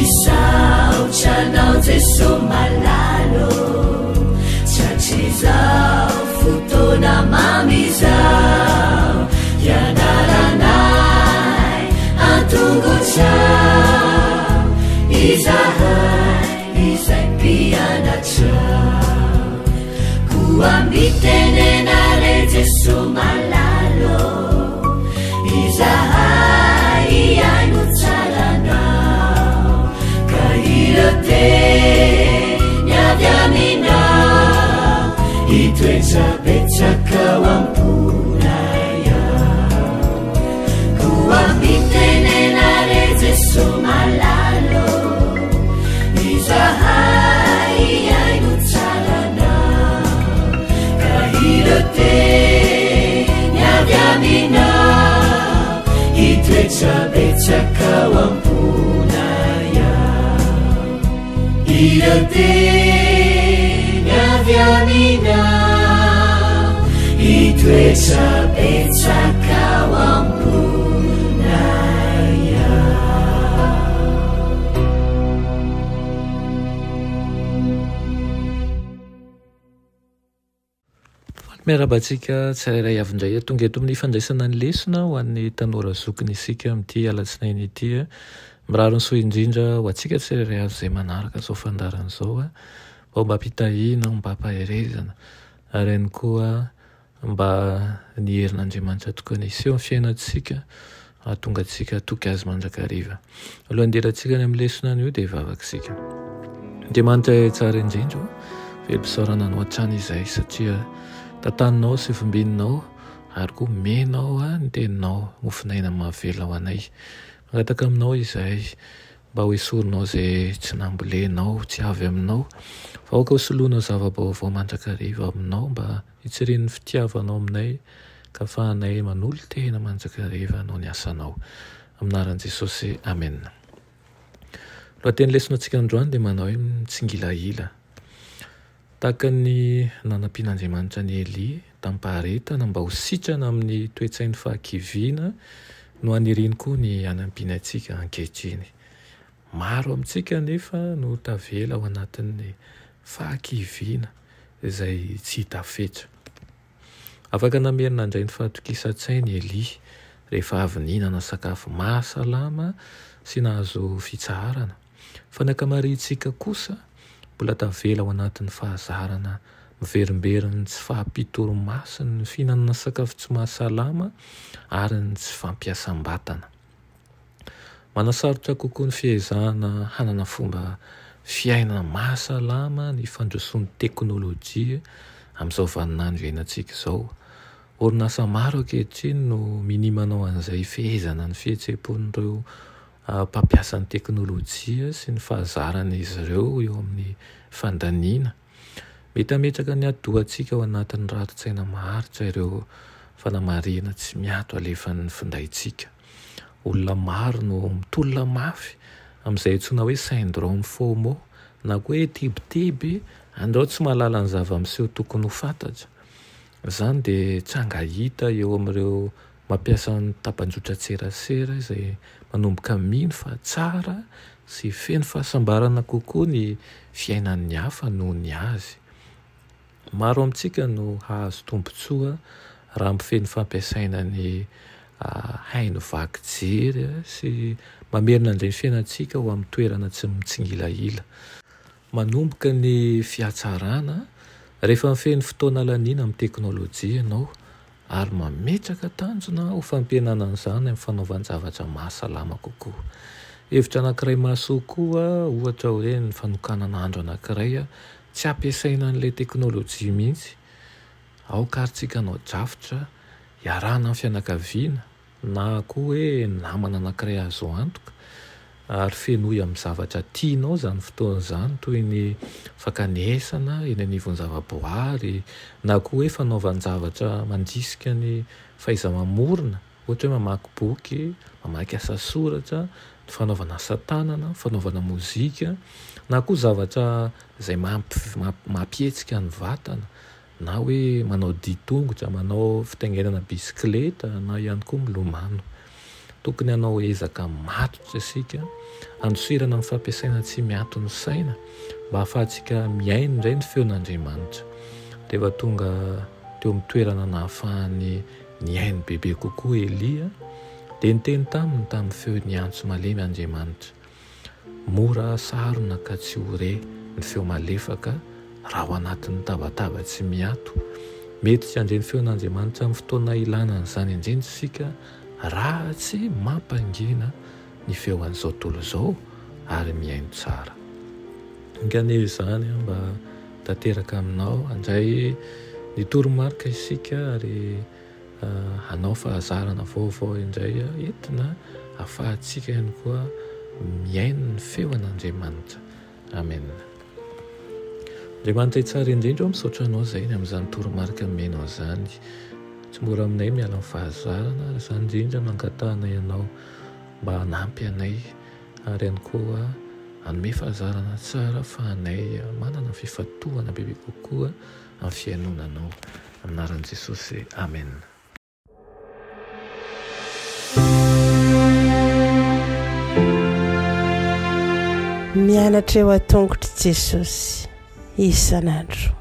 Misaotra anao Jeso malala ô, Tratrizao fotoana mamy izao, Hianaranay an-tongotrao, Izahay izay mpianatrao. Koa mitenena re Jeso malala ô, Izahay hihaino tsara anao, Ka ireo teny avy aminao, Hitoetra betsaka ao am-ponay ao. Koa mitenena re Jeso malala ô, Izahay hihaino tsara anao, Ka ireo teny avy aminao, Hitoetra betsaka ao am-ponay ao. Ireo teny avy aminao, Hitoetra betsaka ao am-ponay ao. Miarahaba antsika tsirairay avy indray. Tonga eto amin'ny fandraisana ny lesona ho an'ny tanora zokiny isika amin'ity alatsinainy ity. Mirary ny soa indrindra ho antsika tsirairay avy izay manaraka izao fandaharana izao. Mba ho mba-pitahiana, ho mba-paherezana ary ihany koa mba ny herin'Andriamanitra tokoa ny hiseho amin'ny fiainantsika hahatonga antsika hatoky Azy mandrakariva. Alohan'ny hidirantsika any amin'ny lesona anio dia hivavaka isika. Andriamanitra tsara indrindra ô, velom-pisaorana Anao hatrany izahay satria tantaninao sy vimbininao ary koa omenao ny teninao mofon'aina mahavelona ho anay. Mangataka aminao izahay mba ho esorinao izay tsy nambolenao, tsy avy aminao, fa aoka ho soloinao zava-baovao mandrakariva aminao mba Hitsirian'ny fitiavanao aminay ka afahanay manolo-tena mandrakariva hanao ny asanao. Amin'ny anaran'i Jesosy, amena. Lohateny lesona antsika androany dia manao hoe mitsingilahila. Tahaka ny nanampian'Andriamanitra an'i Elia tamim-paharetana mba ho sitrana amin'ny toe-tsain'ny fahakiviana no aniriany koa ny hanampiany antsika ankehitriny. Maro amintsika anefa no tavela ao anatin'ny fahakiviana izay tsy hita fetra. Afaka namerina handray ny fahatokisan-tsainy i Elia rehefa avy nihinana sakafo mahasalama sy nahazo fitsaharana. Fa ny ankamaroantsika kosa mbola tavela ao anatin'ny fahazarana miverimberin'ny tsy fahampian-torimaso, ny fihinanana sakafo tsy mahasalama ary ny tsy fampiasam-batana. Manasarotra kokoa ny fiezahana hanana fomba fiainana mahasalama ny fandrosoan'ny teknolojia amin'izao vaninandro iainantsika izao. Orinasa maro ankehitriny no minia manao an'izay hifehezana ny fihetseham-pon'ireo mpampiasa ny teknolojia sy ny fahazaran'izy ireo eo amin'ny fandaniana. Mety hametraka ny atidohantsika ao anatin'ny rarin-tsaina maharitra ireo fanamarihana tsy miato alefan'ny findaintsika. Olona maro no mitolona mafy amin'izay antsoina hoe syndrome FOMO na koa hoe tebiteby andrao tsy mahalala ny zava-miseho tokony ho fantatra. Izany dia tranga hita eo amin'ireo mampiasa ny tambanjotran-tserasera izay manomboka mino fa tsara sy feno fahasambarana kokoa ny fiainan'ny hafa noho ny azy. Maro amintsika no hahazo tombontsoa raha mifehy ny fampiasaina ny haino vaky jery sy mamerina indray ny fiainantsika ho amin'ny toerana tsy mitsingilahila. Manomboka ny fihatsarana rehefa mifehy ny fotoana laniana amin'ny teknolojia ianao ary mametraka tanjona ho fampihenana an'izany amin'ny fanaovan-javatra mahasalama kokoa. Hevitra anankiray mahasoa koa ohatra hoe ny fanokanana andro anankiray tsy ampiasaina an'ilay teknolojia mihitsy. Aoka ary tsika hanao drafitra hiarahana amin'ny fianakaviana na koa hoe namana anankiray azo antoka ary fenoy amin'ny zavatra tianao izany fotoana izany toy ny fankanesana eny anivon'ny zavaboary na koa hoe fanaovan-javatra mandrisika ny fahaiza-mamorona ohatra hoe mamaky boky, mamaky asa soratra, ny fanaovana asa tanana, fanaovana mozika na koa zavatra izay mampihetsika ny vatana na hoe manao dian-tongotra, manao fitaingenana bisikileta na ihany koa milomano. Tokony hanao ezaka matotra isika handosirana amin'ny fampiasaina tsy miato ny saina mba hahafahantsika mihaino indray ny feon'Andriamanitra. Rehefa tonga teo amin'ny toerana nahafahany nihaino bebe kokoa Elia, dia niteny taminy tamin'ny feo niantso malemy Andriamanitra. Mora sarona ka tsy ho re ny feo malefaka raha ao anatin'ny tabataba tsy miato. Mety tsy handre ny feon'Andriamanitra amin'ny fotoana ilana an'izany indrindra isika raha tsy mampangina ny feo an'izao tontolo izao ary mihaino tsara. Enga anie izany mba tanteraka aminao. Handray ny toromarika isika ary hanao fahazarana vaovao indray entina ahafahantsika ihany koa mihaino ny feon'Andriamanitra. Amen. Andriamanitra tsara indrindra ô, misaotra anao izay ny amin'izany toromarika nomenao izany. Tsy mora aminay miala amin'ny fahazarana ary izany indrindra no angatahanay anao mba hanampy anay ary ihany koa hanome fahazarana tsara ahafahanay manana fifantohana bebe kokoa amin'ny fihainoana anao. Amin'ny anaran'i Jesosy, Amen. Mianatra eo an-tongotr'i Jesosy isan'andro.